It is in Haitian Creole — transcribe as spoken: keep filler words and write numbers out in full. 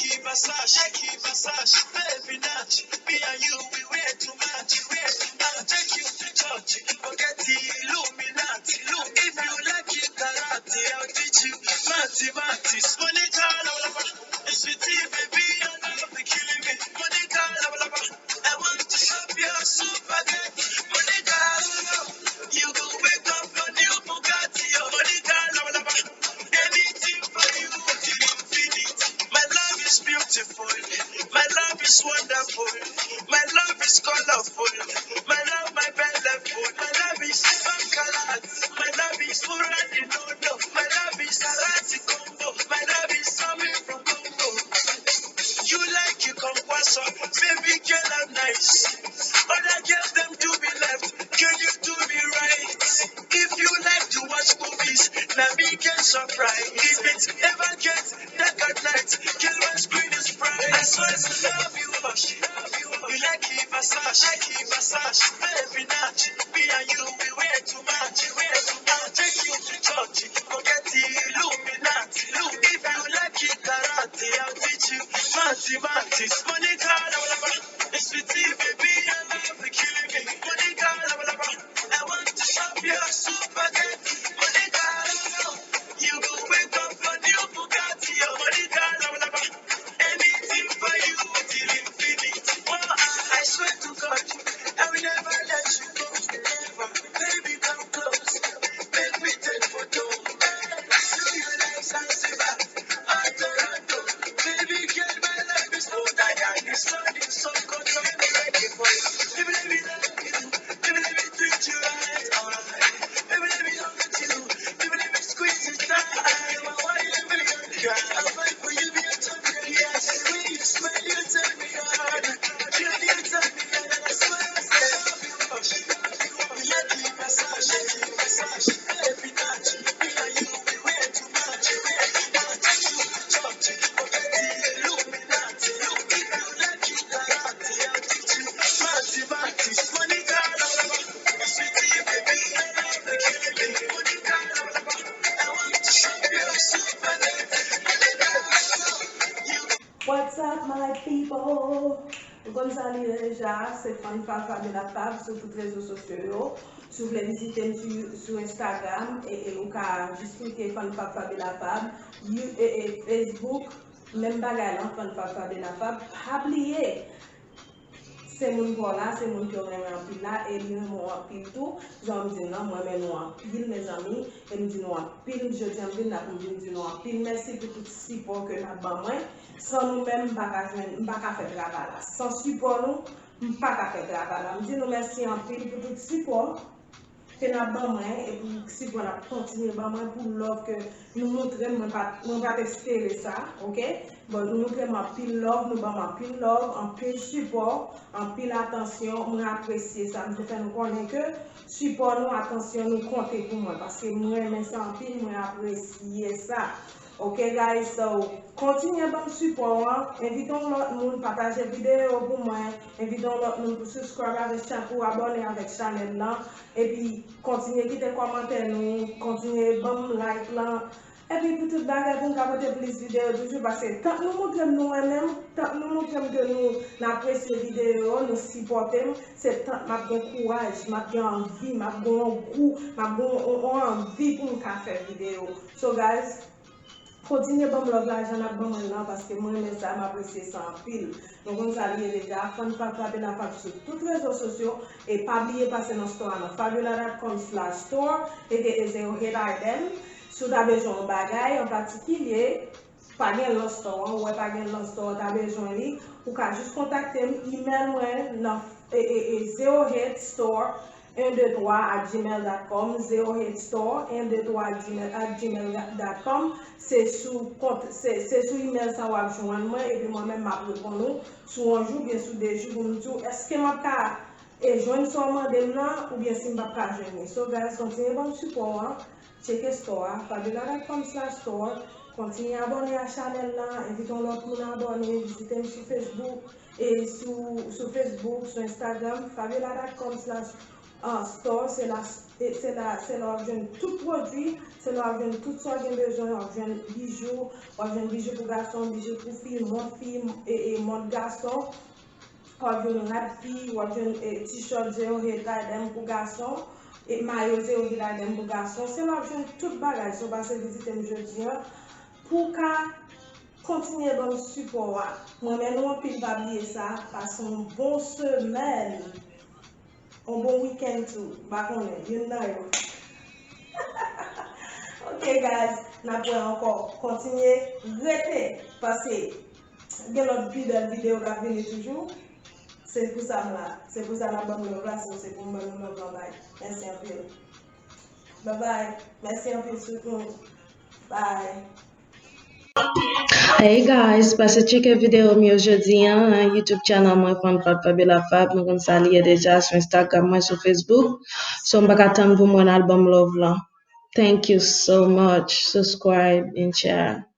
Ki pasaj, ki pasaj, baby Natty. Me and you, we wear too much, we wear too much. Take you to church, forget the Illuminati. Look, if you like it, karate, I'll teach you mathematics. Monica, love, love, sweetie, baby, your love be killing me. Monica, love, love, I want to shop your spaghetti. Monica, you go wake up a new Bugatti. Oh, Monica, love, love, anything for you till infinity. My love is beautiful. My love is wonderful. My love is colorful. My love, my belly full. My love is bankalat. My love is Furani Nono. My love is Arati Combo. My love is Sammy from Congo. You like it, come what's up? Baby girl, I'm nice. Other girls, them do me left. Can you do me right? If you like to watch movies, now me can surprise. If it ever gets dark at night, girl, my screen is bright. I swear to love you much. You like it, massage, like it, massage. Every night, me and you, we wear too much, we wear too much. Take you to church, forget the Illuminati. Look, if you like it, karate, I'll teach you mathematics. Monica, love, love, sweetie, baby, your love be killing me. Monica, love, love, I want to shop your spaghetti. Monica, love, love, you go wake up a new Bugatti. Oh, Monica, love, love, anything for you till infinity. Oh, I swear to God, I will never let you go. Never, baby, come close. Make me take photo. Show you like Zanzibar or Toronto. Baby girl, my life is more than the sun is so cold. Let me write it for you. Let me, let me love you. Let me, let me treat you right. Alright. Let me, let me hug you. Let me, let me squeeze you tight. I want you to be a girl. I'll fight for you, be a champion. Yes, when you smile, you turn me on. Girl, you turn me on. And I swear, I say, I love you much. What's up, my people? Ou konn sa li ye deja, se Fann Fafa de la Fab sou tout rezo sosyo yo. Si w vle vizite m sou, sou Instagram, e, e ou ka jis klike Fann Fafa de la Fab, you, e, e Facebook, menm bagay lan, Fann Fafa de la Fab. Pa bliye, se moun pa w la, se moun ke w renmen anpil la, e li renmen w anpil tou. Jan m di w lan, mwen renmen nou anpil, mezanmi, e m di nou anpil, jodi a m vin la pou m vin di nou anpil mèsi pou tout sipò ke n ap ban mwen. San nou menm, m pa ka jwenn, m pa ka fè travay la. San sipò nou, m pa ka fè travay la. M di nou mèsi anpil pou tout sipò ke n ap ban mwen e pou sipò n ap kontinye ban mwen, pou love ke nou montre m. Mwen pa, mwen pa t espere sa, oke? Bon, nou montre m anpil love, nou ban m anpil love, anpil sipò, anpil atansyon. Mwen apresye sa. M te fè nou konnen ke sipò nou, atansyon nou konte pou mwen, paske mwen renmen sa anpil, mwen apresye sa. Ok, guys, so, kontinye ban m sipò an. Envite yon lòt moun, pataje videyo pou mwen. Envite yon lòt moun pou subscribe avèk chan-, pou abòne avèk chanèl lan. Epi, kontinye kite kòmantè nou, kontinye ban m like lan. Epi, pou tout bagay, pou m ka pote plis videyo toujou, paske tank nou montre m nou renmen m, tank nou montre m ke nou, n apresye videyo, nou sipòte m, se tank m ap gen kouraj, m ap gen anvi, m ap gen yon gou, m ap gen yon, yon, yon anvi pou m ka fè videyo. So, guys, kontinye ban m love la jan n ap ban mwen lan, paske mwen renmen sa, m apresye sa anpil. Nou konn sa li ye deja, Fann Fafa de la Fab sou tout rezo sosyo, e pa bliye pase nan store a nan fabiola dot com slash store, aka Zero Hate Item. Si w ta bezwen yon bagay an patikilye, pa gen l nan store an, ou wè pa gen l nan store, w ta bezwen li, ou ka jis kontakte m, email mwen nan, e, e, e, Zero Hate Store en de twa at gmail dot com, Zero Hate Store en de twa at gmail, at gmail dot com. Se sou kont, se, se sou email sa w ap jwenn mwen, epi mwen menm m ap reponn ou sou yon jou oubyen sou de jou pou m di w èske m ap ka, e, jwenn sa w mande m nan, oubyen si m p ap ka jwenn li. So, guys, kontinye ban m sipò an, tcheke store a, fabiola dot com slash store, kontinye abòne a chanèl lan, envite yon lòt moun abòne, vizite m sou Facebook, e sou, sou Facebook, sou Instagram, fabiola dot com slash store, se la, e se la, se la w ap jwenn tout pwodui Se la w ap jwenn tout sa w gen bezwen, w ap jwenn bijou, w ap jwenn bijou pou gason, bijou pou fi, mont fi, e, e mont gason. W ap jwenn rad fi, w ap jwenn e, t-shirt zero hit item pou gason, e mayo zero hit item pou gason. Se la w ap jwenn tout bagay. So pase vizite m jodi a pou w ka kontinye ban m sipò a. M renmen nou anpil, pa bliye sa. Pase yon bon semèn. Yon bon weekend tou. M pa konnen, youn nan yo. Ok guys, n ap wè ankò. Kontinye rete, paske gen lòt pi bèl videyo k ap vini toujou. Se pou sa m la. Se pou sa n ap ban m love la, so se pou m ban nou love lan bay. Mèsi anpil. Bye bye. Mèsi anpil tout moun. Bye. Hey guys, pase tcheke videyo m yo jodi an, YouTube channel mwen Fann Fab Fabiola Fab, nou konn sa li ye deja, sou Instagram mwen, sou Facebook. So m pa ka tann pou m wè n al ban m love lan. Thank you so much. Subscribe and share.